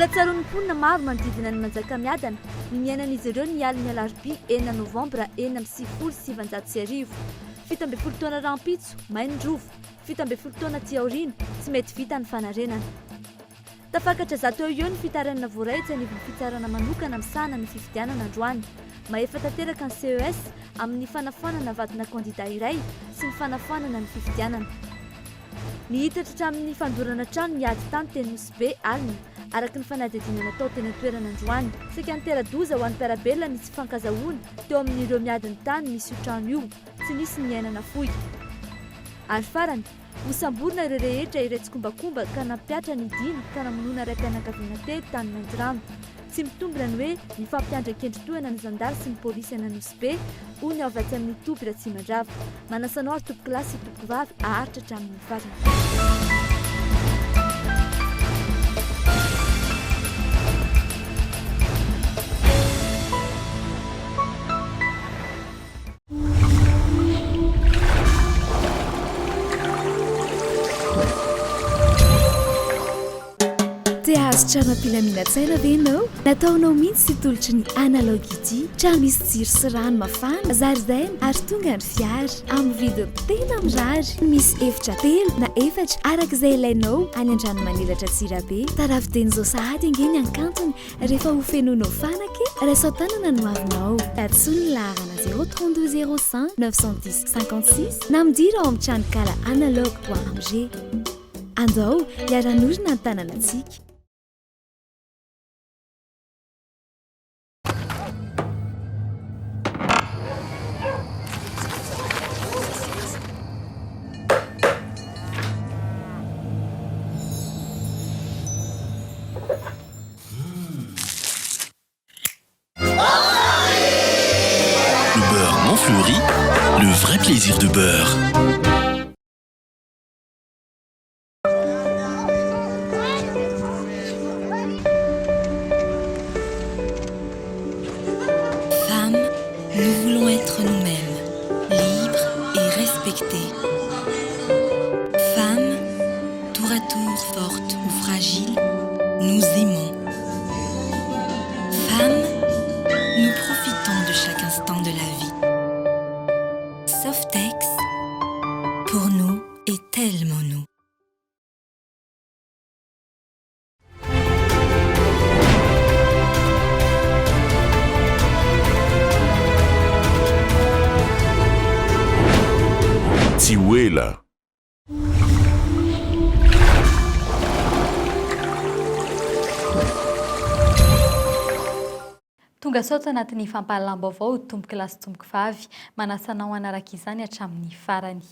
Mbola tsaroan'ny mponina maro manodidina an'i Manjakamiadana ny niainan'izy ireo ny alin'ny alarobia enina novambra 1996. 17 taona rahampitso, may ny rova. 17 taona aty aoriana, tsy mety vita ny fanarenana. Tafakatra zato eo ho eo ny fitarainana voaray etsy anivon'ny fitsarana manokana misahana ny fifidianana androany. Mahefa tanteraka ny CES amin'ny fanafoanana vadina kandida iray sy ny fanafoanana ny fifidianana. Nihitatra hatramin'ny fandorana trano ny ady tany teny Nosy Be alina, araka ny fanadihadiana natao teny an-toerana androany. Saika nitera-doza ho an'ny mpiara-belona ny tsy fifankazahoana teo amin'ireo miady ny tany misy io trano io. Tsy nisy ny aina nafoy. Ary farany, Hosamborina ireo rehetra iray tsikombakomba ka nampihatra ny dina ka namonoana raim-pianakaviana telo tany Maintirano. Tsy mitombina ny hoe mifampiandry an-kendritohana ny zandary sy ny polisy any Anosibe, hoy ny avy atsy amin'ny toby Ratsimandrava. Manasa anao ary tompokolahy sy tompokovavy haharitra hatramin'ny farany. Te hahazo trano am-pilaminan-tsaina ve ianao? Nataonao mihitsy ity tolotry ny Analog ity. Trano misy jiro sy rano mafana, zaridaina ary tonga ny fiara. Amin'ny vidiny tena mirary. Misy efitra telo na efatra araka izay ilainao any Andranomanelatra Antsirabe. Tarafiden'izao izao sahady ange ny hankantony Rehefa ho fenoinao fanaka e, raiso an-tanana ny hoavinao. Antsoy ny laharana 032 05 910 56 na midira ao amin'ny tranonkala analogue point mg. Andao hiara-hanorina ny tanànantsika. Le beurre Montfleury, le vrai plaisir de beurre. Femmes, nous voulons être nous-mêmes, libres et respectées. Femmes, tour à tour fortes ou fragiles, nous aimons. Femmes, nous profitons de chaque instant de la vie. Softex, pour nous et tellement nous. Tsy ho ela. Tonga soa ato anatin'ny fampahalalam-baovao tompokolahy sy tompokovavy. Manasa anao hanaraka izany hatramin'ny farany.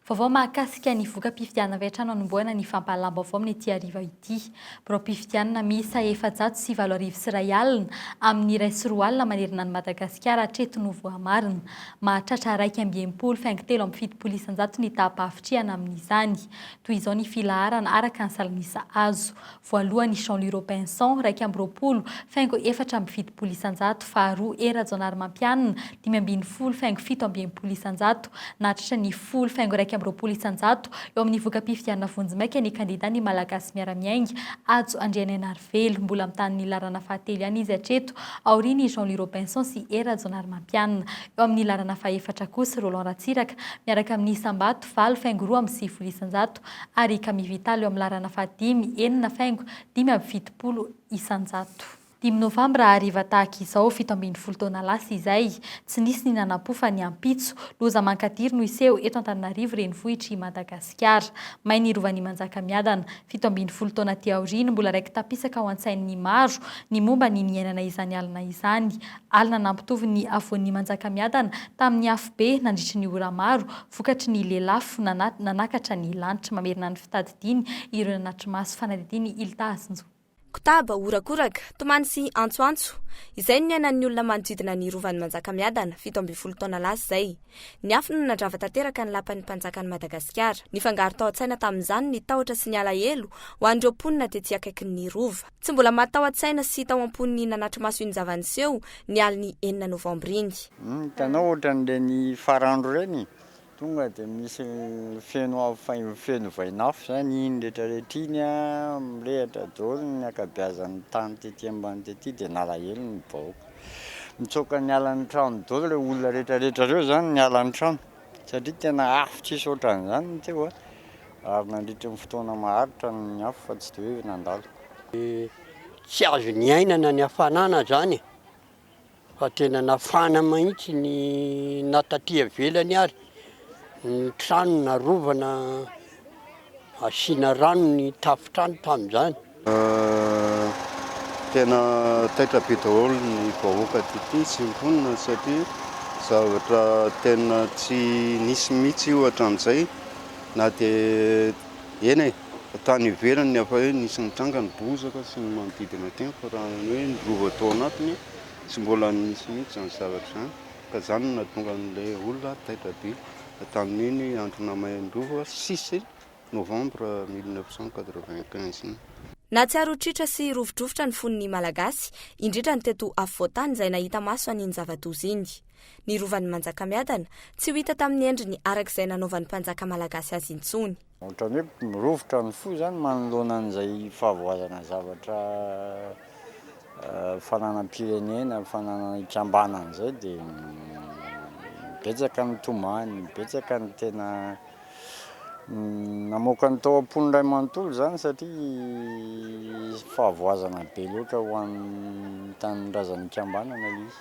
Vaovao mahakasika ny voka-pifidianana avy hatrany hanombohana ny fampahalalam-baovao amin'ity hariva ity. Biraom-pifidianana miisa 1804 amin'ny 2001 manerana an'i Madagasikara hatreto no voamarina. Mahatratra 61 faingo 73% ny taham-pahavitrihana amin'izany. Toy izao ny filaharana araka ny salan'isa azo. Voalohany Jean Louis Robinson, 21 faingo 74%, faharoa Hery Rajaonarimampianina, 15 faingo 67%. Nahatratra ny folo faingo 21% eo amin'ny voka-pifidianana vonjimaika ny kandida ny Malagasy Miara-Miainga, Hajo Andrianainarivelo. Mbola mitana ny laharana fahatelo ihany izy hatreto, aorian'i Jean Louis Robinson sy Hery Rajaonarimampianina. Eo amin'ny laharana fahefatra kosa Roland Ratsiraka, miaraka amin'ny isam-bato valo faingo 92%. ary i Camille Vital eo amin'ny laharana fahadimy, enina faingo 75%. Dimy novambra hariva tahaka izao, 17 taona lasa izay, tsy nisy ny nanampo fa ny ampitso, loza mankadiry no hiseho eto Antananarivo renivohitr'i Madagasikara. May ny rovan'i Manjakamiadana. 17 taona aty aoriana, mbola raiki-tapisaka ao an-tsain'ny maro ny momba ny niainana izany alina izany. Alina nampitovy ny havoan'i Manjakamiadana tamin'ny afobe nandritry ny ora maro, Vokatry ny lelafo nanakatra ny lanitra. Mamerina ny fitadidiany ireo nanatri-maso fanadihadian'i Hilda Hasinjo. Kotaba, horakoraka, tomany sy antsoantso. Izay no niainan'ny olona manodidina ny Rovan'i Manjakamiadana, 17 taona lasa izay. Ny afo no nandrava tanteraka ny lapan'ny mpanjakan'i Madagasikara. Nifangaro tao an-tsaina tamin'izany ny tahotra sy ny alahelo ho an'ireo mponina tety akaikin'ny Rova. Tsy mbola maty tao an-tsaina sy tao am-pon'ny nanatri-maso iny zava-niseho ny alin'ny enina novambra iny. Hitanao ohatran'ireny farandro ireny? Tonga dia misy feno afo feno vainafo izany iny rehetra rehetra iny an, mirehitra daholo ny ankabeazan'ny tany tety ambany tety dia nalahelo ny vahoaka. Nitsoaka niala ny trano daholo ireo olona rehetra rehetra ireo izany niala ny trano satria tena afo tsisy ohatran'izany ny teo an, ary nandritry ny fotoana maharitra ny afo fa tsy dia hoe nandalo. Tsy azo niainana ny hafanana izany e! Fa tena nafana mihitsy ny na taty ivelany ary ny trano narovana asiana rano ny tafon-trano tamin'izany. Tena taitra be daholo ny vahoaka tety sy ny mponina satria zavatra tena tsy nisy mihitsy io hatramin'izay na dia eny e, tany ivelany efa hoe nisy nitranga ny bozaka sy ny manodidina teny fa raha ny hoe ny rova tao anatiny Tsy mbola nisy mihitsy izany zavatra izany ka izany no nahatonga an'ilay olona taitra be tamin'iny andro namain-doha six novembre 1995 iny. Nahatsiaro ho tritra sy rovidrovitra ny fon'ny Malagasy, indrindra ny teto afovoan-tany izay nahita maso an'iny zava-doza iny. Ny rovan'i Manjakamiadana, tsy ho hita tamin'ny endriny araka izay nanaovan'ny mpanjaka malagasy azy intsony. Ohatran'ny hoe mirovitra ny fo izany manoloana an'izay fahavoazana zavatra fananam-pirenena, fananana ikambanana izay dia betsaka ny tomany, betsaka ny tena namoaka ny tao am-pony iray manontolo izany satria fahavoazana be loatra ho an'ny tanindrazana ikambanana ilay izy.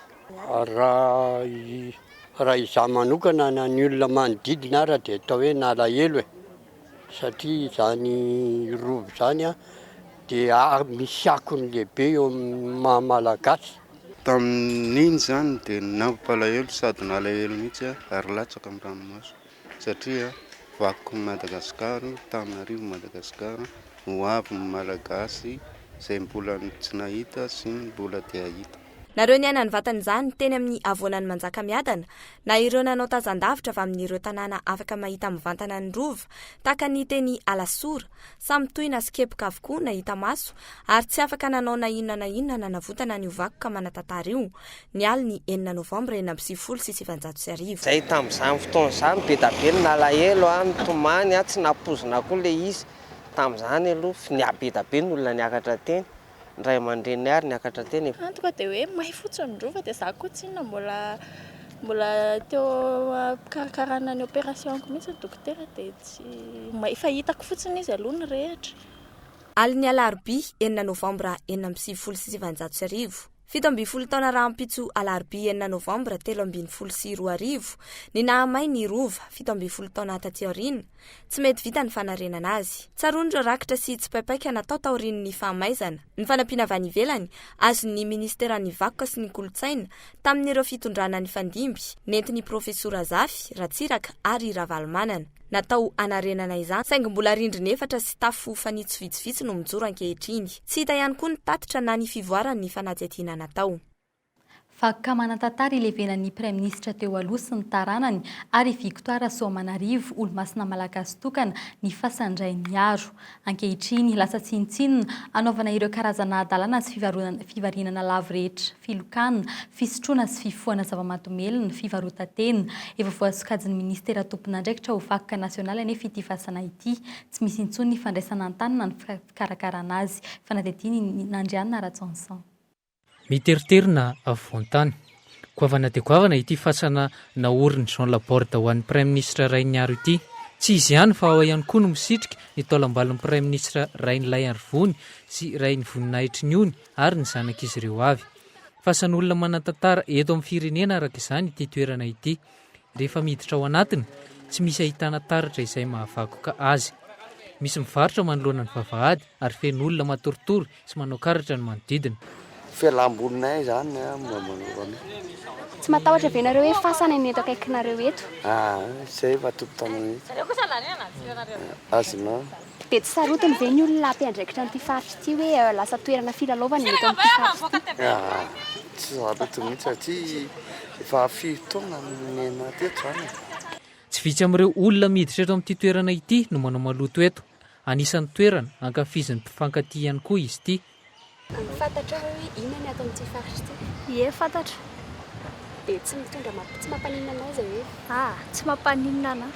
Raha Raha izaho manokana na ny olona manodidina ara dia atao hoe nalahelo e, satria izany rova izany dia misy akony lehibe eo amin'ny maha malagasy. Tamin'iny izany dia nampalahelo sady nalahelo mihitsy aho ary latsaka ny ranomaso satria vakoky Madagascar, Tananarivo Madagascar, ho avy ny Malagasy izay mbola tsy nahita sy mbola te hahita. Na ireo niaina nivatana izany teny amin'ny havoanan'i Manjakamiadana, na ireo nanao tazan-davitra avy amin'ireo tanàna afaka mahita mivantana ny Rova, tahaka ny teny Alasora, samy tohina sy kepoka avokoa nahita maso ary tsy afaka nanao na inona na inona nanavotana an'io vakoka manan-tantara io, ny alin'ny enina novambra 1996. Zay tamin'izany fotoana izany be da be ny nalahelo a, nitomany a, tsy nampoizina koa le izy tamin'izany aloha, f- be da be ny olona niakatra teny. Ny ray aman-dreniny ary niakatra teny e. Tonga dia hoe may fotsiny ny rova dia za koa tsinona mbola mbola teo am-pikarakarana ny opération-ko mihitsy ny dokotera dia tsy may fa hitako fotsiny izy aloha nirehitra. Alin'ny alarobia enina novambra 1996, 17 taona rahampitso alarobia enina novambra 2013, ny nahamay ny rova, 17 taona taty aoriana, Tsy mety vita ny fanarenana azy. Tsaroan'ireo rakitra sy tsipaipaika natao taorian'ny fahamaizana, ny fanampiana avy any ivelany azon'ny minisiteran'ny Vakoka sy ny Kolontsaina tamin'ireo fitondrana nifandimby nentin'ny Profesora Zafy, Ratsiraka ary Ravalomanana. Natao hanarenana izany, saingy mbola rindrina efatra sy tafo fanitso vitsivitsy no mijoro ankehitriny. Tsy hita ihany koa ny tatitra na ny fivoaran'ny fanadihadiana natao. Vakoka manan-tantara ilevenan'ny Praiminisitra teo aloha sy ny taranany ary i Victoire Rasoamanarivo, olomasina malagasy tokana, ny fasan-dRainiharo. Ankehitriny, lasa tsinontsinona anaovana ireo karazana hadalana sy fivarinana lavo rehetra, filokana, fisotroana sy fifohana zava-mahadomelina, fivarotan-tena. Efa voasokajin'ny minisitera tompon'andraikitra ho vakoka nasionaly anefa ity fasana ity. Tsy misy intsony ny fandraisana an-tanana ny fikarakarana azy. Fanadihadiana i Nandrianina Rajohnson. Miteriterina afovoan-tany. Goavana dia goavana ity fasana naorin'i Jean Laborde ho an'ny Praiminisitra Rainiharo ity. Tsy izy ihany fa ao ihany koa no misitrika ny taolambalon'ny Praiminisitra Rainilaiarivony sy Rainivoninahitriniony ary ny zanak'izy ireo avy. Fasan'olona manan-tantara eto amin'ny firenena araka izany ity toerana ity. Rehefa miditra ao anatiny, tsy misy ahitana taratra izay mahavakoka azy. Misy mivarotra manoloana ny vavahady ary feno olona matoritory sy manao karatra ny manodidina. Fialam-bolinay izany mba manova an'io. Tsy matahotra ve nareo hoe fasana ny eto akaikinareo eto? Aa, izay efa tompon-tanana mihitsy. Azonao. Dia tsy sarotiny ve ny olona mpiandraikitra an'ity faritra ity hoe lasa toerana filalaovana ny eto amin'ity faritra ity? Aa, tsy sarotiny mihitsy satria efa firy taona no niainana teto izany e. Tsy vitsy amin'ireo olona miditra eto amin'ity toerana ity no manao maloto eto. Anisan'ny toerana ankafizin'ny mpifankatia ihany koa izy ity. Fantatrao ve hoe inona ny ato amin'ity faritra ity? Ie, fantatro. Dia tsy mitondra mamp- tsy mampaninona anao izay hoe. Ah, tsy mampaninona anah.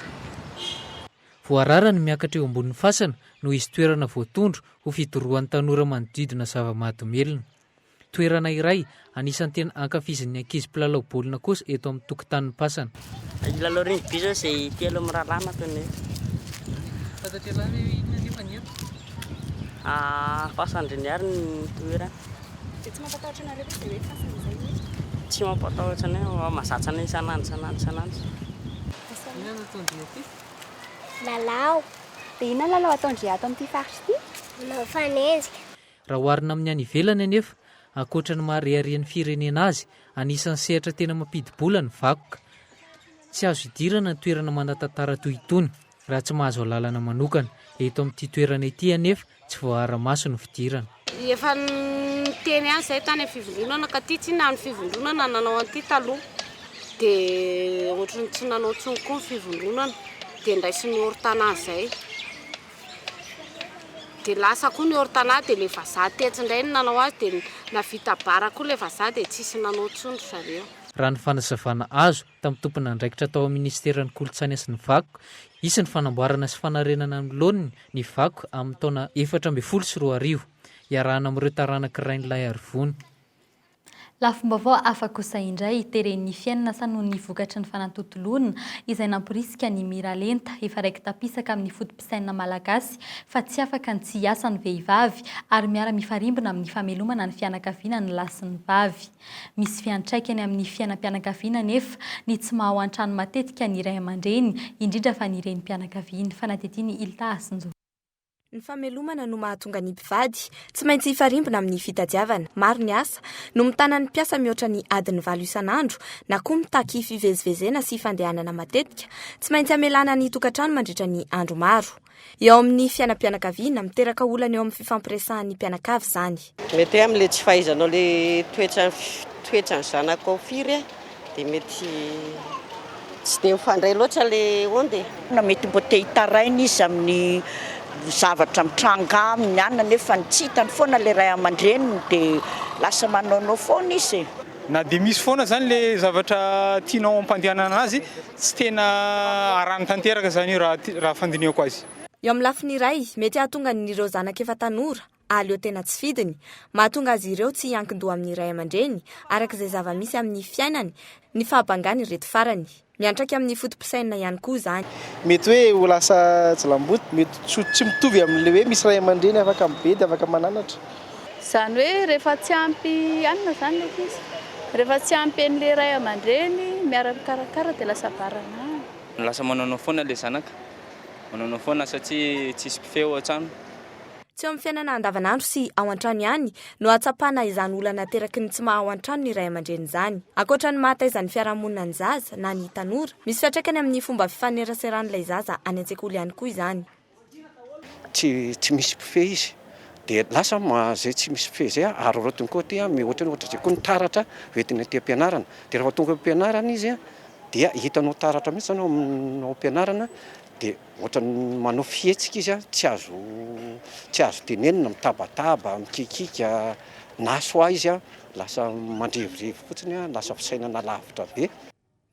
Voarara ny miakatra eo ambonin'ny fasana noho izy toerana voatondro ho fidorohan'ny tanora manodidina zava-mahadomelina. Toerana iray anisan'ny tena ankafizin'ny ankizy mpilalao baolina kosa eto amin'ny tokotanim-pasana. Hilalao rugby zao izay telo mirahalahy nataonay eto. Fantatr'ialahy ve hoe inona anefa ny eto? Ah, fasan-dReniary ny toerana. Dia tsy mampatahotra anareo ve izay hoe fasana izay ny eto? Tsy mampatahotra anay fa mahazatra anay isan'andro isan'andro isan'andro. Inona no ataon-dry aty? Lalao. Dia inona ny lalao ataon-dry ato amin'ity faritra ity? Mifanenjika. Raha oharina amin'ny any ivelany anefa, ankoatra ny maha reharehan'ny firenena azy, anisan'ny sehatra tena mampidi-bola ny vakoka. Tsy azo idirana ny toerana manan-tantara toy itony raha tsy mahazo alalana manokana. Eto amin'ity toerana ity anefa, tsy voaara-maso ny fidirana. Efa niteny ihany izahay tany amin'ny fivondronana ka ity tsinona ny fivondronana nanao an'ity taloha dia ohatran'ny tsy nanao intsony koa ny fivondronana dia ndraisin'ny hors-tanà izay. Dia lasa koa ny hors-tanà dia ilay vazaha tetsy indray no nanao azy dia nahavita bara koa ilay vazaha dia tsisy nanao intsony ry zareo. Raha ny fanazavana azo tamin'ny tompon'andraikitra tao amin'ny minisiteran'ny Kolontsaina sy ny Vakoka, hisy ny fanamboarana sy fanarenana amin'ny laoniny ny vakoka amin'ny taona 2014, iarahana amin'ireo taranak'i Rainilaiarivony. Lafim-baovao hafa kosa indray, teren'ny fiainana sa noho ny vokatry ny fanatontoloana izay namporisika ny miralenta, efa raiki-tapisaka amin'ny foto-pisainana malagasy fa tsy afaka ny tsy hiasa ny vehivavy ary miara-mifarimbona amin'ny famelomana ny fianakaviana ny lahy sy ny vavy. Misy fiantraikany amin'ny fiainam-pianakaviana anefa ny tsy maha ao an-trano matetika ny ray aman-dreny, indrindra fa ny renim-pianakaviana. Fanadihadian'i Hilda Hasinjo. Ny famelomana no mahatonga ny mpivady tsy maintsy hifarimbona amin'ny fitadiavana. Maro ny asa no mitana ny mpiasa mihoatra ny adiny valo isan'andro na koa mitaky fivezivezena sy fandehanana matetika tsy maintsy hamelana ny tokantrano mandritra ny andro maro. Eo amin'ny fiainam-pianakaviana, miteraka olana eo amin'ny fifampiresahan'ny mpianakavy izany. Mety hoe amin'ilay tsy fahaizanao ilay toetran'ny toetran'ny zanakao firy dia mety tsy dia mifandray loatra ilay onde e. Na mety mbo te hitaraina izy amin'ny zavatra mitranga aminy any nefa tsy hitany foana ilay ray aman-dreniny dia lasa manaonao foana izy e. Na dia misy foana zany le zavatra tianao ampandehanana azy, tsy tena arahiny tanteraka zany io raha fandinihako azy. Eo amin'ny lafiny iray, mety hahatonga an'ireo zanaka efa tanora hahaleo tena tsy fidiny. Mahatonga azy ireo tsy hiankin-doha amin'ny ray aman-dreny, araka izay zava-misy amin'ny fiainany, ny fahabangan'ireto farany. Miantraika amin'ny foto-pisainana ihany koa izany. Mety hoe ho lasa jilamboto, mety tsy tsy mitovy amin'ilay hoe misy ray aman-dreny afaka mibedy, afaka mananatra. Izany hoe rehefa tsy ampy hanina izany ny ankizy, rehefa tsy ampy an'ilay ray aman-dreny miara-mikarakara dia lasa baranahiny. Lasa manaonao foana ilay zanaka, manaonao foana satria tsisy mpifehy ao an-trano. Tsy eo amin'ny fiainana andavanandro sy ao an-trano ihany no ahatsapana izany olana ateraky ny tsy maha ao an-trano ny ray aman-dreny izany. Ankoatra ny maha-taiza ny fiarahamonina ny zaza na ny tanora, misy fiantraikany amin'ny fomba fifaneraseran'ilay zaza any an-tsekoly ihany koa izany. Tsy tsy misy mpifehy izy dia lasa ma zay tsy misy mpifehy zay araraotiny koa aty mihoatra ny ohatra zay koa ny taratra hoentiny aty am-pianarana dia rehefa tonga eo am-pianarana izy dia hitanao taratra mihitsy zany ao ao am-pianarana dia Ohatran'ny manao fihetsika izy tsy azo tsy azo tenenina, mitabataba, mikiakiaka, na soit izy lasa mandrevirevy fotsiny, lasa fisainana lavitra be.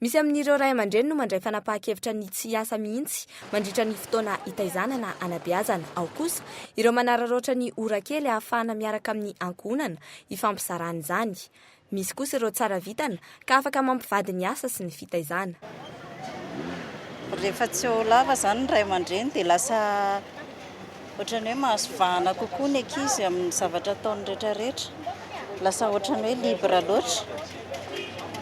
Misy amin'ireo ray aman-dreny no mandray fanapahan-kevitra ny tsy hiasa mihitsy mandritra ny fotoana hitaizana na hanabeazana. Ao kosa ireo manararaotra ny ora kely ahafahana miaraka amin'ny ankohonana hifampizarana izany. Misy kosa ireo tsara vintana ka afaka mampivady ny asa sy ny fitaizana. Rehefa tsy eo lava izany ny ray aman-dreny dia lasa ohatran'ny hoe mahazo vahana kokoa ny ankizy amin'ny zavatra ataony rehetrarehetra. Lasa ohatran'ny hoe libre loatra.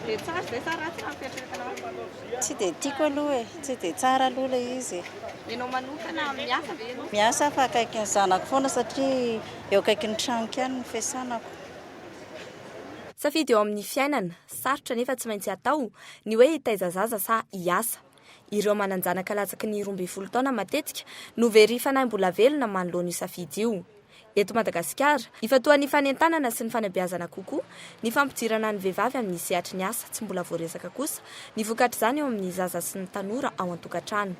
Dia tsara izay sa ratsy raha ny fieritreretana azy? Tsy dia tiako aloha e, tsy dia tsara aloha ilay izy e. Ianao manokana miasa ve ianao? Miasa aho fa akaikin'ny zanako foana satria eo akaikin'ny tranoko ihany ny fiasanako. Safidy eo amin'ny fiainana, sarotra nefa tsy maintsy atao, ny hoe hitaiza zaza sa hiasa. Ireo manan-janaka latsaky ny 12 taona matetika no very fanahy mbola velona manoloana io safidy io. Eto Madagasikara, ifantohan'ny fanentanana sy ny fanabeazana kokoa ny fampidirana ny vehivavy amin'ny sehatry ny asa. Tsy mbola voaresaka kosa ny vokatr'izany eo amin'ny zaza sy ny tanora ao an-tokantrano.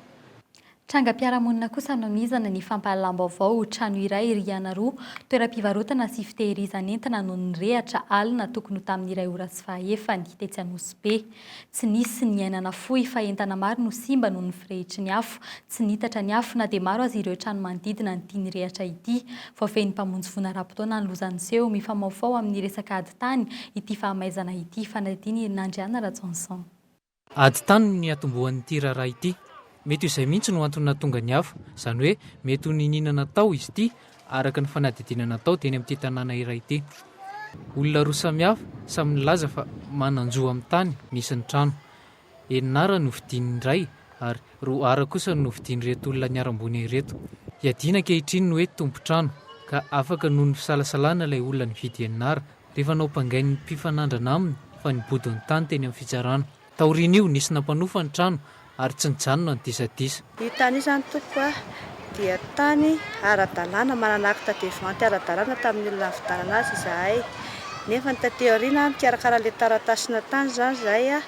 Trangam-piarahamonina kosa no nizana ny fampahalalam-baovao, trano iray, rihana roa, toeram-pivarotana sy fitehirizan'entana no nirehatra alina tokony ho tamin'ny iray ora sy fahefany, tetsy Anosibe. Tsy nisy ny aina nafoy fa entana maro no simba noho ny firehitry ny afo. Tsy nitatra ny afo na dia maro aza ireo trano manodidina an'ity nirehatra ity. Voafehin'ny mpamonjy voina ara-potoana ny loza niseho. Mifamahofaho amin'ny resaka ady tany ity fahamaizana ity. Fanadihadiana i Nandriana Rajohnson. Ady tany no niatombohan'ity raharaha ity. Mety ho izay mihitsy no antony nahatonga ny afo, izany hoe mety ho niniana natao izy ity araka ny fanadihadiana natao teny amin'ity tanàna iray ity. Olona roa samihafa samy nilaza fa manan-jo amin'ny tany misy ny trano. Enina ara no vidian'ny iray ary roa ara kosa no novidian'ireto olona niharam-boina ireto. Iadiana ankehitriny ny hoe tompon-trano ka afaka noho ny fisalasalana ilay olona nividy enina ara rehefa nampangain'ny mpifanandrana aminy fa nibodo ny tany teny amin'ny fitsarana. Taorian'io, nisy nampanofa ny trano ary tsy nijanona ny disadisa. Io tany io izany tompoko a, dia tany ara-dalàna, manana acte de vente ara-dalàna tamin'ny olona nividianana azy izahay. Nefa ny taty aoriana, nikarakara ilay taratasina tany izany izahay a,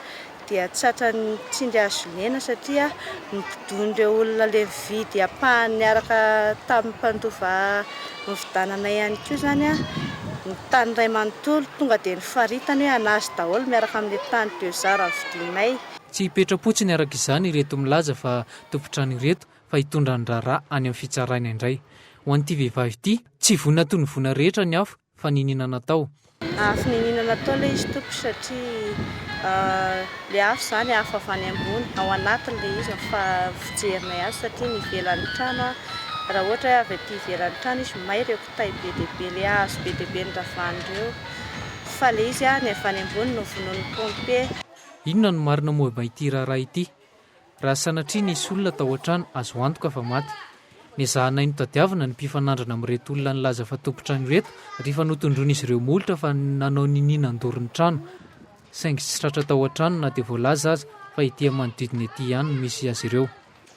dia tratran'ny tsindry hazo lena satria nobodoin'ireo olona ilay nividy ampahany niaraka tamin'ny mpandova nividanana ihany koa izany ny tany iray manontolo, tonga dia nofaritany hoe an'azy daholo miaraka amin'ilay tany deux ara novidianay. Tsy hipetra-potsiny araka izany ireto milaza fa tompon-trano ireto fa hitondra ny raharaha any amin'ny fitsaraina indray. Ho an'ity vehivavy ity, tsy voina toy ny voina rehetra ny afo fa niniana natao. Afo niniana natao ilay izy tompoko satria ilay afo izany afo avy any ambony, ao anatiny ilay izy no fijerinay azy satria ny ivelan'ny trano raha ohatra hoe avy aty ivelan'ny trano izy may ireo kitay be dia be, ilay hazo be dia be noravan'ireo fa ilay izy ny avy any ambony no vonoin'ny pompier. Inona no marina momba ity raharaha ity? Raha sanatria nisy olona tao an-trano, azo antoka fa maty. Nezahanay notadiavina ny mpifanandrana amin'ireto olona nilaza fa tompon-trano ireto rehefa notondroin'izy ireo molotra fa nanao niniana nandoro ny trano, saingy tsy tratra tao an-trano na dia voalaza aza fa ety amin'ny manodidina ety ihany no misy azy ireo.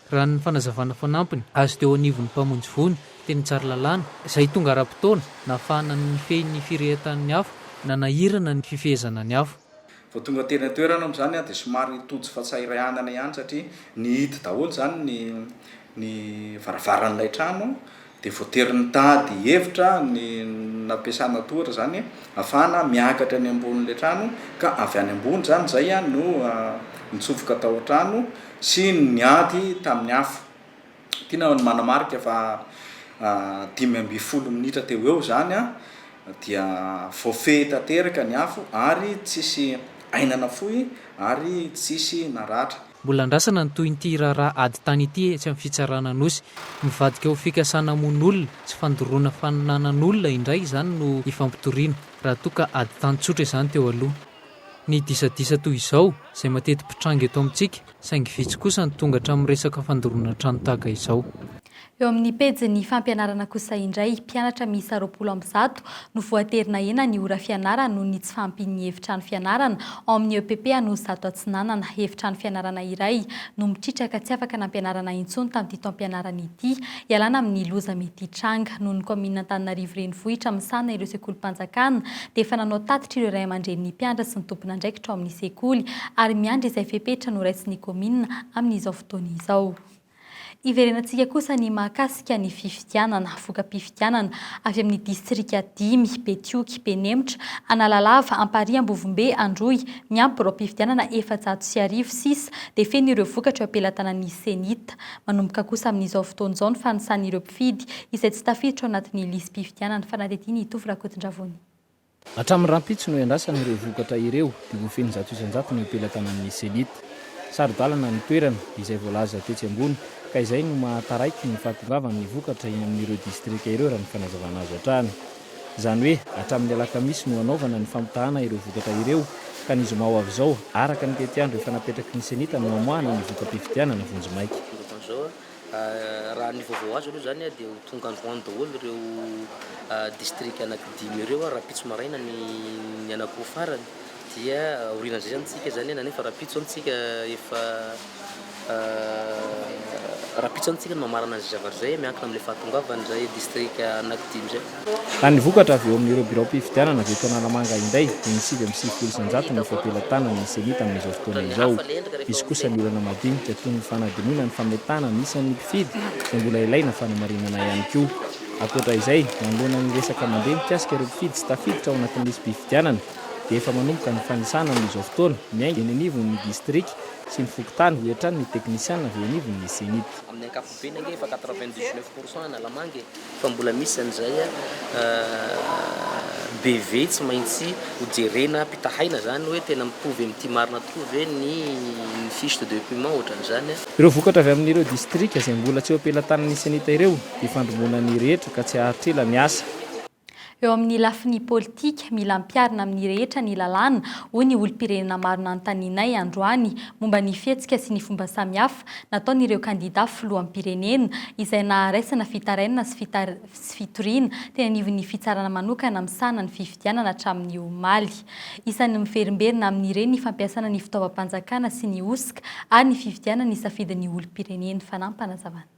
Raha ny fanazavana fanampiny azo teo anivon'ny mpamonjy voina teny Tsaralalàna, izay tonga ara-potoana nahafahana nifehy ny firehetan'ny afo, nanahirana ny fifehezana ny afo. Vao tonga teny an-toerana moa izany dia somary tojo fahasahiranana ihany satria nihidy daholo izany ny ny varavaran'ilay trano dia voatery nitady hevitra ny nampiasana tohatra izany ahafahana miakatra any ambonin'ilay trano ka avy any ambony izany izay no nitsofoka tao an-trano sy niady tamin'ny afo. Tiana ny manamarika fa 15 minitra teo ho eo izany dia voafehy tanteraka ny afo ary tsisy aina nafoy ary tsisy naratra. Mbola andrasana ny tohin'ity raharaha ady tany ity etsy amin'ny fitsarana Anosy. Mivadika ho fikasana hamono olona sy fandoroana fananan'olona indray izany no ifampitoriana, raha toa ka ady tany tsotra izany teo aloha. Ny disadisa toy izao, izay mateti-pitranga eto amintsika, saingy vitsy kosa ny tonga hatramin'ny resaka fandoroana trano tahaka izao. Eo amin'ny pejin'ny fampianarana kosa indray, mpianatra miisa 120 no voatery nahena ny ora fianarany noho ny tsy fahampian'ny efitrano fianarana ao amin'ny EPP Anosizato Atsinanana. Efitrano fianarana iray no mitritraka tsy afaka nampianarana intsony tamin'ity taom-pianarana ity, ialana amin'ny loza mety hitranga. Noho ny kaominina Antananarivo Renivohitra misahana ireo sekolim-panjakana dia efa nanao tatitra ireo ray aman-drenin'ny mpianatra sy ny tompon'andraikitra ao amin'ny sekoly ary miandry izay fepetra noraisin'ny kaominina amin'izao fotoana izao. Hiverenantsika kosa ny mahakasika ny fifidianana, voka-pifidianana avy amin'ny distrika dimy, Betioky, Benemitra, Analalava, Amparihy, Ambovombe, Androy, miampy biraom-pifidianana 1400 sisa dia feno ireo vokatra eo am-pelatanan'ny Cenit. Manomboka kosa amin'izao fotoana izao ny fanisan'ireo mpifidy izay tsy tafiditra ao anatin'ny lisi-pifidianana. Fanadihadiana i Tovo Rakotondravony. Hatramin'ny rahampitso no iandrasana ireo vokatra ireo dia ho feno 100% ny eo am-pelatanan'ny Cenit. Saro-dalana ny toerana, izay voalaza tetsy ambony, ka izay no maha taraiky ny fahatongavan'ny vokatra eny amin'ireo distrika ireo raha ny fanazavana azo hatrany. Izany hoe hatramin'ny alakamisy no hanaovana ny fampitahana ireo vokatra ireo ka ny zoma ho avy izao, araka ny tetiandro efa napetraky ny Cenit no hamoahana ny voka-pifidianana vonjimaika. Raha ny vaovao azo aloha izany dia ho tonga androany daholo ireo distrika anankidimy ireo, rahampitso maraina ny ny anankiroa farany dia aorianan'izay izany tsika izany na nefa rahampitso izany tsika efa Rahampitso any tsika no mamarana an'izay zavatra izay, miankina amin'ilay fahatongavan'izay distrika anankidimy izay. Raha ny vokatra avy eo amin'ireo biraom-pifidianana avy eto Analamanga indray dia ny 99 no efa am-pelatanan'ny Ceni tamin'izao fotoana izao. Misy kosa ny olana madinika toy ny fanadinoana ny fametahana ny isan'ny mpifidy izay mbola ilaina fanamarinana ihany koa. Ankoatra izay, manoloana ny resaka mandeha mikasika ireo mpifidy tsy tafiditra ao anatin'ny lisi-pifidianana dia efa manomboka ny fanisana amin'izao fotoana, miainga eny anivon'ny distrika sy ny fokontany, hoy hatrany ny teknisiana avy eo anivon'ny Cenit. Amin'ny ankapobeny ange efa 99 pour cent Analamanga e! Fa mbola misy an'izay BV tsy maintsy ho jerena, ampitahaina izany hoe tena mitovy amin'ity marina tokoa ve ny fiche de document ohatran'izany. Ireo vokatra avy amin'ireo distrika izay mbola tsy eo am-pelatanan'ny Cenit ireo dia ifandrombonan'ny rehetra ka tsy haharitra ela ny asa. Eo amin'ny lafiny politika, mila ampiharina amin'ny rehetra ny lalàna, hoy ny olom-pirenena maro nanontanianay androany momba ny fihetsika sy ny fomba samihafa nataon'ireo kandida filoham-pirenena izay naharaisana fitarainana sy fitoriana teny anivon'ny fitsarana manokana misahana ny fifidianana hatramin'ny omaly. Isan'ny miverimberina amin'ireny ny fampiasana ny fitaovam-panjakana sy ny hosoka ary ny fifidianana ny safidin'ny olom-pirenena. Fanampinazavana.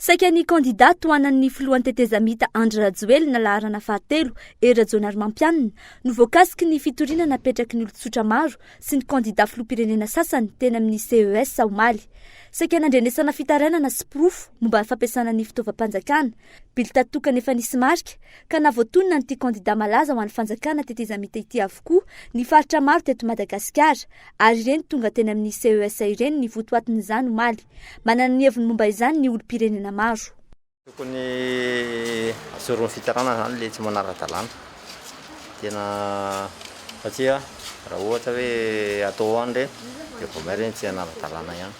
Saika ny kandidà tohanan'ny filohan'ny tetezamita Andry Rajoelina laharana fahatelo, Hery Rajaonarimampianina, no voakasiky ny fitoriana napetraky ny olon-tsotra maro sy ny kandidà filoham-pirenena sasany teny amin'ny CES omaly. Saika nandrenesana fitarainana sy porofo momba ny fampiasana ny fitaovam-panjakana, bilta tokana efa nisy marika, ka nahavoatonona an'ity kandidà malaza ho an'ny fanjakana tetezamita ity avokoa ny faritra maro teto Madagasikara ary ireny tonga teny amin'ny CES ireny ny votoatin'izany omaly. Manana ny heviny momba izany ny olom-pirenena maro. Tokony asoron'ny fitsarana zany le tsy manara-dalàna. Tena satria raha ohatra hoe atao any ireny dia vao may ireny tsy hanara-dalàna ihany.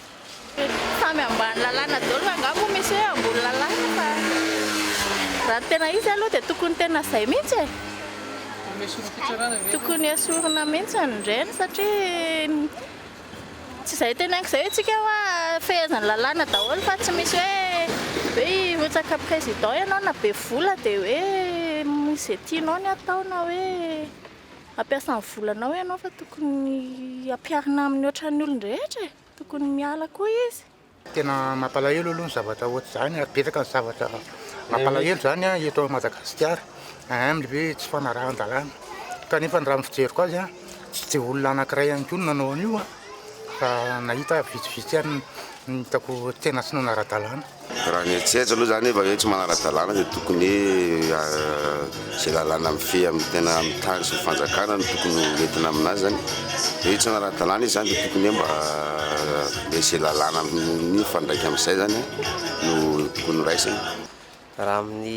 Samy ambany lalàna daholo fa angaha moa misy hoe ambony lalàna fa raha ny tena izy aloha dia tokony tena izay mihitsy e! Tokony esorina mihitsy ireny satria tsy izay teneniko izay hoe tsika hoa fehezan'ny lalàna daholo fa tsy misy hoe hoe hirotsaka président ianao na be vola dia hoe izay tianao ny atao na hoe hampiasa ny volanao ianao fa tokony hampiharina amin'ny ohatran'ny olon-drehetra e! Tokony miala koa izy. Tena mampalahelo aloha ny zavatra ohatr'izany ary betsaka ny zavatra mampalahelo izany eto Madagasikara amin'ilay hoe tsy fanarahan-dalàna. Kanefa raha ny fijeriko azy tsy dia olona anankiray ihany koa no nanao an'io fa nahita vitsivitsy ihany no hitako tena tsy nanara-dalàna. Raha ny eritreritra aloha zany efa hoe tsy manara-dalàna dia tokony hoe izay lalàna mifehy amin'ny tena amin'ny tany sy ny fanjakana no tokony ho entina aminazy zany. Hoe tsy manara-dalàna izy zany dia tokony hoe mba le izay lalàna mifandraika amin'izay zany no tokony ho raisina. Raha amin'ny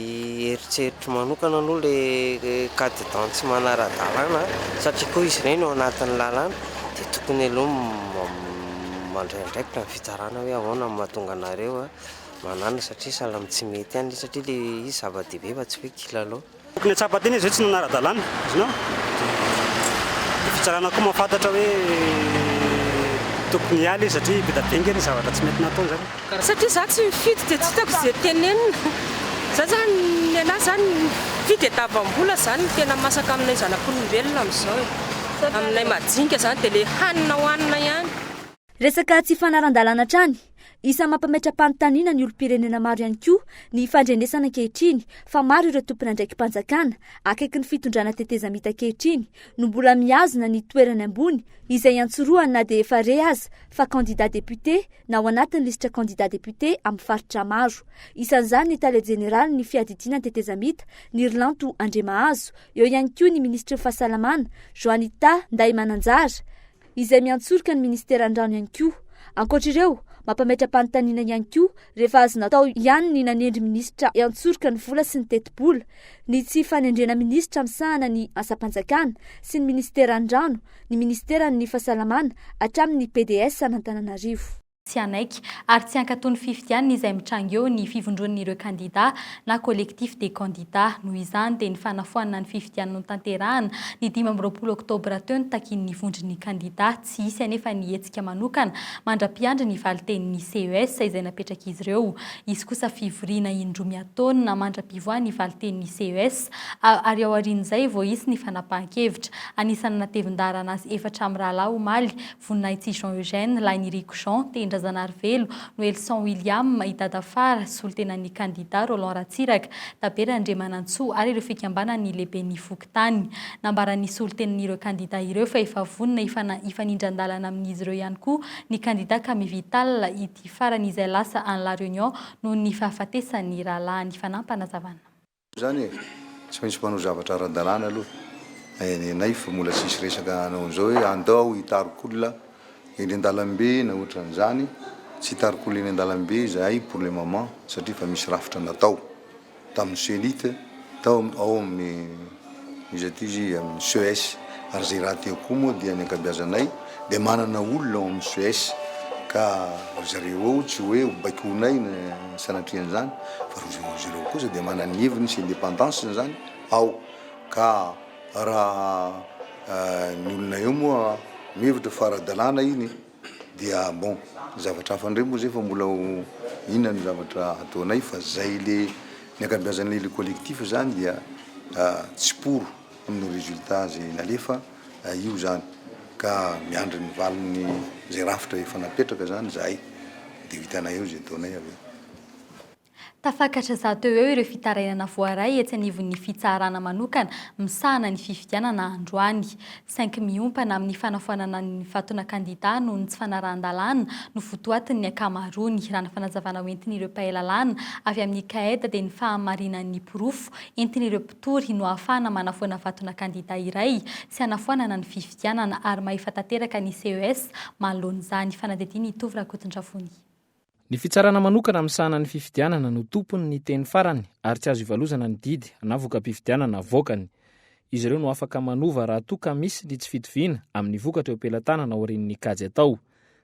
eritreritro manokana aloha le candidat tsy manara-dalàna satria koa izy ireny ao anatin'ny lalàna dia tokony aloha mandray andraikitra ny fitsarana hoe ahoana no mahatonga anareo manana satria sahala amin'ny tsy mety ihany ilay izy satria ilay izy zava-dehibe fa tsy hoe kilalao. Tokony hahatsapa tena izy hoe tsy nanara-dalàna, azonao? Dia fitsarana koa mahafantatra hoe tokony hiala izy satria be dia be ange ny zavatra tsy mety nataony zany. Satria za tsy mifidy dia tsy hitako ze tenenina. Za zany ny anahy zany fitediavam-bola zany no tena masaka aminay zanak'olombelona amin'izao e. Aminay majinika zany dia le hanina hohanina ihany. Resaka tsy fanaran-dalàna hatrany. Isan'ny mampametra-panontaniana ny olom-pirenena maro ihany koa ny fandrenesana ankehitriny fa maro ireo tompon'andraiki-panjakana akaiky ny fitondrana tetezamita ankehitriny no mbola mihazona ny toerany ambony izay iantsorohany na dia efa re aza fa kandida député na ao anatin'ny lisitra kandida député amin'ny faritra maro. Isan'izany ny tale jeneralin'ny fiadidiana ny tetezamita, Nirlanto Andriamahazo, eo ihany koa ny minisitry ny fahasalamana, Joanita Ndahimananjara, izay miantsoroka ny ministeran'ny rano ihany koa. Ankoatra ireo, mampametra-panontaniana ihany koa rehefa azo natao ihany ny nanendry minisitra hiantsoroka ny vola sy ny tetibola, ny tsy fanendrena minisitra misahana ny asam-panjakana sy ny ministeran'ny rano, ny ministeran'ny fahasalamana hatramin'ny pds an'Antananarivo. Tsy hanaiky ary tsy hankatò ny fifidianana izay mitranga eo ny fivondronan'ireo kandidà na collectif des candidats. Noho izany dia ny fanafoanana ny fifidianana notanterahana ny 25 oktobra teo no takian'ny vondron'ny kandidà. Tsy hisy anefa ny hetsika manokana mandra-piandry ny valin-tenin'ny CES izay napetrak'izy ireo. Hisy kosa fivoriana indroa miataona mandra-pivoahan'ny valin-tenin'ny CES ary ao aorian'izay vao hisy ny fanapahan-kevitra. Anisan'ny natevin-daharana azy efatra mirahalahy omaly Voninahitsy Jean Eugène, Lahiniriko Jean, Tehindrazana. Razanarivelo, Noelson William, i Dadafara, solontenan'ny kandidà Roland Ratsiraka, Tabera Andriamanantsoa ary ireo fikambanan'ny lehiben'ny fokontany. Nambaran'ny solontenan'ireo kandidà ireo fa efa vonona hifanindran-dalana amin'izy ireo ihany koa ny kandidà Camille Vital, ity farany izay lasa any La Réunion noho ny fahafatesan'ny rahalahiny. Fanaampanazavana. Zany e! Tsy maintsy manao zavatra ara-dalàna aloha ny anay fa mbola tsisy resaka hanao an'izao hoe andao hitarik'olona eny an-dalambe na ohatran'izany, tsy hitarik'olona eny an-dalambe izahay pour le moment satria efa misy rafitra natao tamin'ny cenit tao ao amin'ny iza ty izy amin'ny ces ary izay rahateo koa moa dia ny ankabiazanay dia manana olona ao amin'ny ces ka ry zareo ao tsy hoe ho baikoinay na sanatrian'izany fa ry zareo kosa dia manana ny heviny sy indépendance-ny zany ao ka raha ny olona eo moa mihevitra fa ara-dalàna iny dia bon ny zavatra hafa indray moa zay fa mbola ho inona ny zavatra ataonay fa zay le ny ankabeazan'le le collectif zany dia tsy pour amin'ny résultat zay nalefa io zany ka miandry ny valiny zay rafitra efa napetraka zany zahay de ho hitanay eo zay ataonay avy eo. Tafakatra zato eo eo ireo fitarainana voaray etsy anivon'ny fitsarana manokana misahana ny fifidianana androany. Saingy miompana amin'ny fanafoanana ny vatona kandida noho ny tsy fanarahan-dalàna no votoatin'ny ankamaroany. Raha ny fanazavana hoentin'ireo mpahay lalàna avy amin'ny CAED dia ny fahamarinan'ny porofo entin'ireo mpitory no ahafahana manafoana vatona kandida iray sy hanafoanana ny fifidianana ary mahefa tanteraka ny CES manoloana izany. Fanadihadiana i Tovo Rakotondravony. Ny fitsarana manokana misahana ny fifidianana no tompony ny teny farany ary tsy azo ivalozana ny didy na voka-pifidianana avoakany. Izy ireo no afaka manova raha toa ka misy ny tsy fitoviana amin'ny vokatra eo am-pelatanana aorian'ny kajy atao.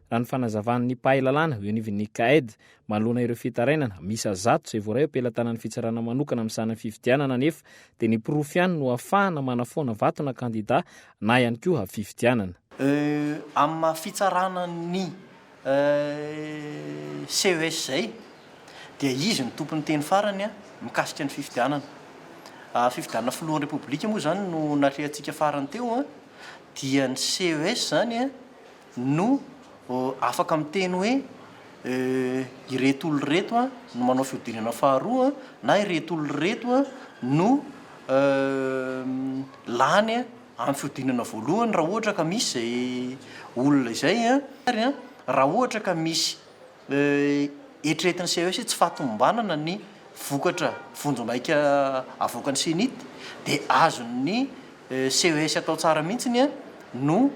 Raha ny fanazavan'ny mpahay lalàna eo anivon'ny CAED manoloana ireo fitarainana miisa zato izay voaray eo am-pelatanan'ny fitsarana manokana misahana ny fifidianana anefa dia ny porofo ihany no ahafahana manafoana vato na kandida na ihany koa fifidianana. Amin'ny maha fitsarana ny CES izay dia izy no tompon'ny teny farany mikasika ny fifidianana. Fifidianana filohan'ny Repoblika moa izany no natrehantsika farany teo dia ny CES izany no afaka miteny hoe ireto olona ireto no manao fihodinana faharoa na ireto olona ireto no lany Amin'ny fihodinana voalohany raha ohatra ka misy izay olona izay ary raha ohatra ka misy eritreretin'ny CES hoe tsy fahatomombanana ny vokatra vonjimaika avoakan'ny Cenit dia azon'ny CES atao tsara mihitsy no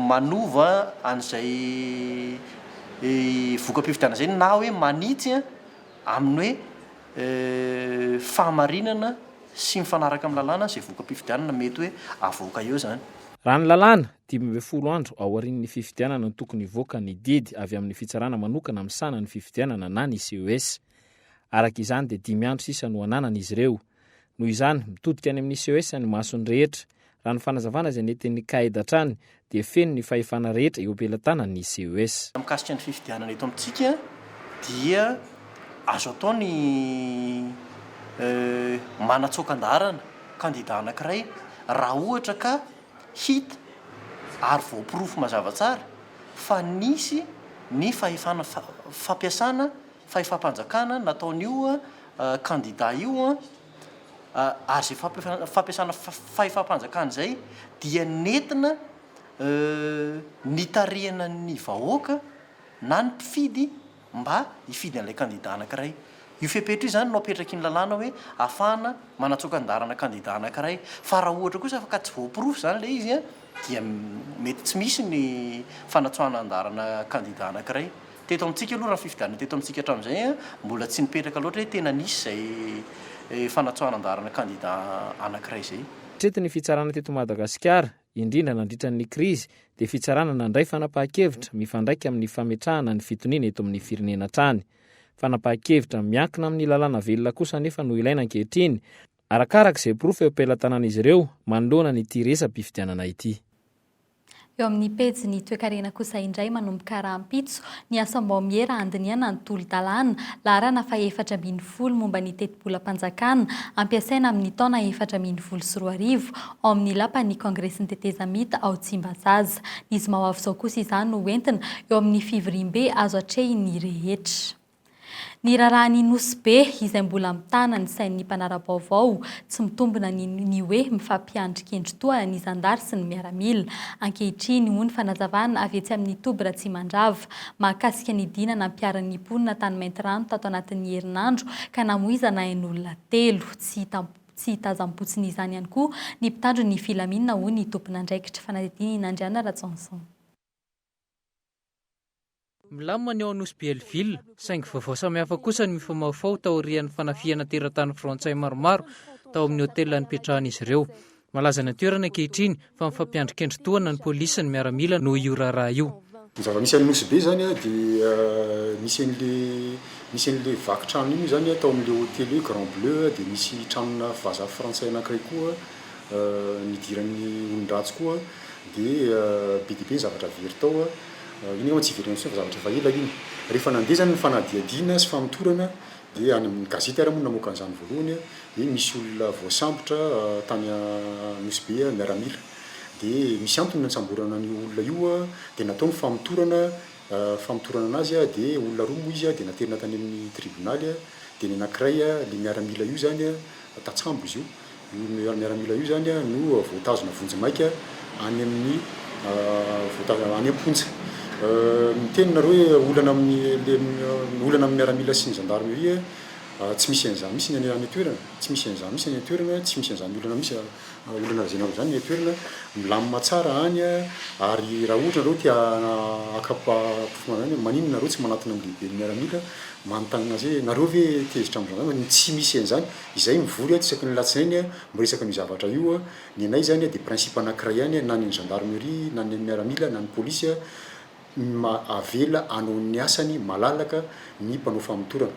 manova an'izay voka-pifidianana izay na hoe manitsy amin'ny hoe fahamarinana sy mifanaraka amin'ny lalàna izay voka-pifidianana mety hoe avoaka eo izany. Raha ny lalàna, 15 andro aorian'ny fifidianana no tokony hivoaka ny didy avy amin'ny fitsarana manokana misahana ny fifidianana na ny CES. Araka izany dia dimy andro sisa no ananan'izy ireo. Noho izany, mitodika any amin'ny CES ny mason'ny rehetra. Raha ny fanazavana izay nentin'ny CAED hatrany dia feno ny fahefana rehetra eo am-pelatanan'ny CES. Mikasika ny fifidianana eto amintsika dia azo atao ny manatsoaka an-daharana kandida anankiray raha ohatra ka hita ary voaporofo mazava tsara fa nisy ny fahefana fampiasana fahefam-panjakana nataon'io kandida io ary izay fampiasana fahefam-panjakana izay dia nentina nitarihana ny vahoaka na ny mpifidy mba hifidy an'ilay kandida anankiray. Io fepetra io izany no apetraky ny lalàna hoe ahafahana manatsoaka an-daharana kandida anankiray. Fa raha ohatra kosa ka tsy voaporofo izany ilay izy dia mety tsy misy ny fanatsoahana an-daharana kandida anankiray. Teto amintsika aloha raha ny fifidianana teto amintsika hatramin'izay mbola tsy nipetraka loatra hoe tena nisy izay fanatsoahana an-daharana kandida anankiray izay. Hatreto ny fitsarana teto Madagasikara, indrindra nandritra ny krizy, dia fitsarana nandray fanapahan-kevitra mifandraika amin'ny fametrahana ny fitoniana eto amin'ny firenena hatrany. Fanapahan-kevitra miankina amin'ny lalàna velona kosa anefa no ilaina ankehitriny, arakaraka izay porofo eo am-pelatanan'izy ireo manoloana an'ity resa-pifidianana ity. Eo amin'ny pejin'ny toekarena kosa indray manomboka rahampitso ny asam-baomiera handinihana ny tolo-dalàna laharana faha-14 momba ny tetibolam-panjakana ampiasaina amin'ny taona 2014 ao amin'ny lapan'ny Kongresin'ny tetezamita ao Tsimbazaza. Ny zoma ho avy izao kosa izany no hoentina eo amin'ny fivoriambe azo atrehin'ny rehetra. Ny raharahan'i Nosy Be izay mbola mitana ny sain'ny mpanara-baovao, tsy mitombina ny ny hoe mifampiandry kendry toa ny zandary sy ny miaramila. Ankehitriny, hoy ny fanazavana avy etsy amin'ny toby Ratsimandrava, mahakasika ny dina nampiharin'ny mponina tany Maintirano tato anatin'ny herinandro ka namoizana ain'olona telo. Tsy hita tsy hitazam-potsiny izany ihany koa ny mpitandro ny filaminana, hoy ny tompon'andraikitra. Fanadihadiana i Nandriana Rajaonson. Milamina ny ao Nosy Belleville, saingy vaovao samihafa kosa no mifamahofaho taorian'ny fanafihana teratany frantsay maromaro tao amin'ny hotel nipetrahan'izy ireo. Malaza any an-toerana ankehitriny fa mifampiandry kendry tohana ny polisy sy ny miaramila noho io raharaha io. Ny zava-misy any Nosy Be izany dia nisy an'le nisy an'le vaky trano iny moa izany tao amin'le hotely hoe Grand Bleu dia nisy tranona vazaha frantsay anankiray koa nidiran'ny olon-dratsy koa dia be dia be ny zavatra very tao. Iny angamba tsy hiverina intsony fa zavatra efa ela iny. Rehefa nandeha izany ny fanadihadiana sy famotorana dia any amin'ny gazety ary moa no namoaka an'izany voalohany dia misy olona voasambotra tany Nosy Be miaramila. Dia misy antony nitsamborana an'io olona io dia natao ny famotorana famotorana anazy dia olona roa moa izy dia naterina tany amin'ny tribonaly dia ny anankiray ilay miaramila io izany tatsambo izy io. Io miaramila io izany no voatazona vonjimaika any amin'ny voatazona any am-ponja. Miteny nareo hoe olana amin'ny le olana amin'ny miaramila sy ny gendarmerie tsy misy an'izany mihitsy ny any an-toerana, tsy misy an'izany mihitsy any an-toerana, tsy misy an'izany olana mihitsy olana lazainareo izany ny an-toerana, milamina tsara any ary raha ohatra nareo te haka porofo an'izany maninona nareo tsy manatona ny lehiben'ny miaramila manontany azy hoe nareo ve tezitra amin'izany zany, tsy misy an'izany. Izay mivory ato isaky ny latsinainy miresaka an'io zavatra io, ny anay izany dia principe anankiray ihany na ny an'ny gendarmerie na ny an'ny miaramila na ny polisy, avela hanao ny asany malalaka ny mpanao famotorana.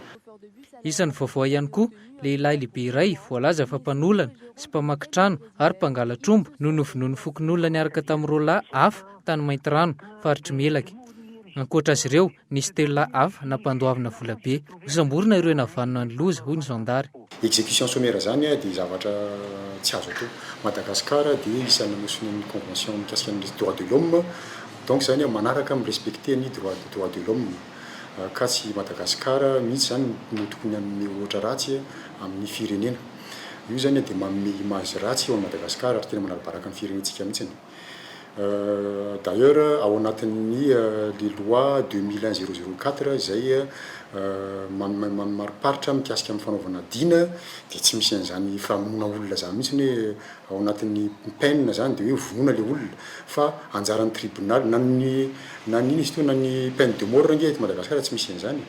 Isan'ny vaovao ihany koa, lehilahy lehibe iray voalaza fa mpanolana sy mpamaky trano ary mpangalatr'omby no novonoin'ny fokonolona niaraka tamin'ny roalahy hafa tany Maintirano, faritr'i Melaky. Ankoatra azy ireo, Nisy telolahy hafa nampandoavina volabe. Nosamborina ireo nahavanona ny loza, hoy ny zandary. Exécution sommaire zany dia zavatra tsy azo atao. Madagascar dia isan'ny nanao sonia ny convention mikasika ny droit de l'homme, donc zany manaraka mi-respecter ny droit droit de l'homme. Ka tsy Madagascar mihitsy zany no tokony hanome ohatra ratsy amin'ny firenena. Io zany dia manome image ratsy eo an'i Madagascar ary tena manala-baraka ny firenentsika mihitsiny. D'ailleurs ao anatin'ny le loi 2001 004 izay mamariparitra mikasika amin'ny fanaovana dina dia tsy misy an'izany famonoana olona izany mihitsy hoe ao anatin'ny peine izany dia hoe vonoina ilay olona fa anjaran'ny tribonaly na ny na ny inona izy teo na ny peine de mort ange eto Madagasikara tsy misy an'izany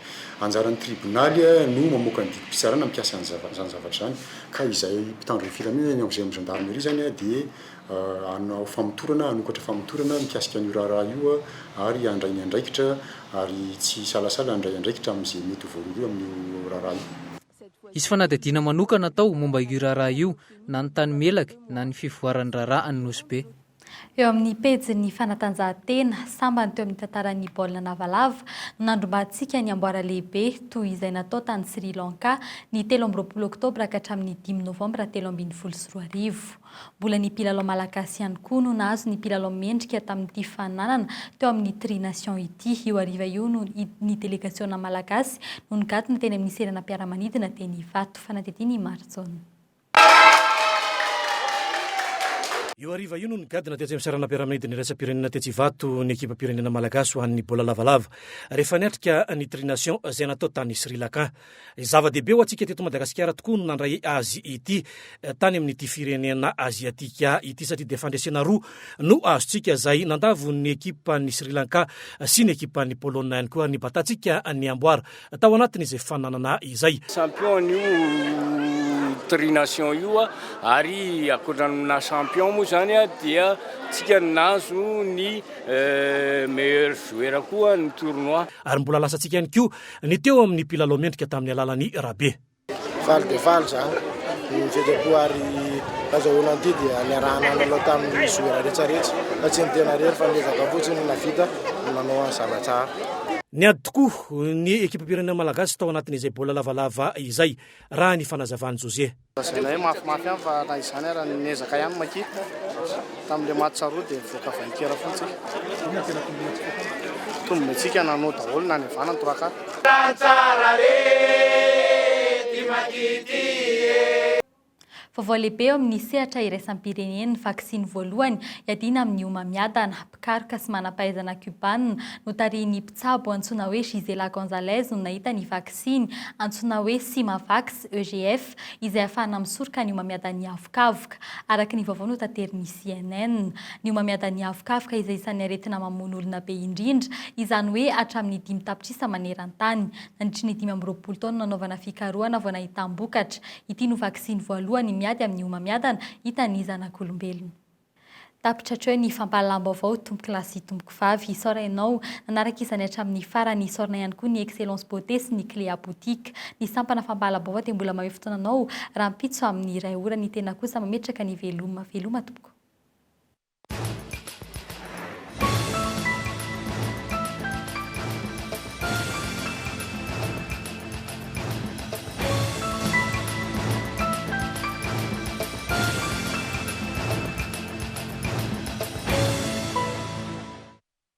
anjaran'ny tribonaly no mamoaka ny didim-pitsarana mikasika an'izany zavatra izany ka izay mpitandro ny filaminana izay amin'ny gendarmerie izany dia hanao famotorana, hanokatra famotorana mikasika an'io raharaha io ary handray ny andraikitra ary tsy hisalasala handray andraikitra amin'izay mety ho voarohirohy amin'io raharaha io. Hisy fanadihadiana manokana atao momba io raharaha io na ny tany Melaky na ny fivoaran'ny raharaha any Nosy Be. Eo amin'ny pejin'ny fanatanjahantena, sambany teo amin'ny tantaran'ny baolina lavalava no nandrombahantsika ny amboara lehibe toy izay natao tany Sri Lanka ny 23 oktobra ka hatramin'ny dimy novambra 2013. Mbola ny mpilalao malagasy ihany koa no nahazo ny mpilalao mendrika tamin'ity fananana teo amin'ny Tri Nation ity. Io hariva io no ny delegasiona malagasy no nigadona teny amin'ny seranam-piaramanidina teny Ivato. Fanadihadiana i Marijaona. Io hariva io no nigadona tetsy amin'ny seranam-piaramanidina iraisam-pirenena tetsy Ivato ny ekipam-pirenena malagasy ho an'ny baolina lavalava rehefa niatrika ny Tri Nation izay natao tany Sri Lanka. Zava-dehibe ho antsika teto Madagasikara tokoa no nandray azy ity tany amin'ity firenena aziatika ity satria dia fandresena roa no azontsika izay nandavo ny ekipan'ny Sri Lanka sy ny ekipan'ny Polonina ihany koa ary nibatantsika ny amboara tao anatin'izay fananana izay. Champion io Tri Nation io ary ankoatra ny naha champion moa izany dia tsika nahazo ny meilleur joueur koa ny tournoi. Ary mbola lasantsika ihany koa Ny teo amin'ny mpilalao mendrika tamin'ny alalan'i Rabe. Faly dia faly za. Ny fihetseham-po ary fahazahoana an'ity dia niarahana nilalao tamin'ny joueur rehetrarehetra fa tsy ny tena irery fa niezaka fotsiny no nahavita nanao ny zavatra. Niady tokoa ny ekipam-pirenena malagasy tao anatin'izay baolina lavalava izay, raha ny fanazavan'i José. Lazaina hoe mafimafy ihany fa na izany ara niezaka ihany Maki tamin'ilay match roa dia nivoaka vainqueur foana tsika. Inona tena tombony antsika tao? Tombony antsika nanao daholo na ny havana ny trois quarts. Tsara re ty Maki ty e. Vaovao lehibe eo amin'ny sehatra iraisam-pirenena ny vaksiny voalohany iadiana amin'ny homamiadana. Mpikaroka sy manam-pahaizana Kubana notarihin'ny mpitsabo antsoina hoe Gisela Gonzalez no nahita ny vaksiny antsoina hoe Cimavax, EGF, izay ahafahana misoroka ny homamiadan'ny avokavoka, araka ny vaovao notaterin'ny CNN. Ny homamiadan'ny avokavoka izay isan'ny aretina mamono olona be indrindra, izany hoe hatramin'ny 5 tapitrisa maneran-tany. Nandritry ny 25 taona nanaovana fikarohana vao nahitam-bokatra. Ity no vaksiny voalohany miady amin'ny homamiadana hitan'ny zanak'olombelona. Tapitra hatreo ny fampahalalam-baovao tompokolahy sy tompokovavy. Isaora ianao nanaraka izany hatramin'ny farany. Isaorana ihany koa ny Excellence Beauté sy ny Cléa Boutique. Ny sampana fampahalalam-baovao dia mbola mamehy fotoana anao rahampitso amin'ny iray ora. Ny tena kosa mametraka ny veloma. Veloma tompoko.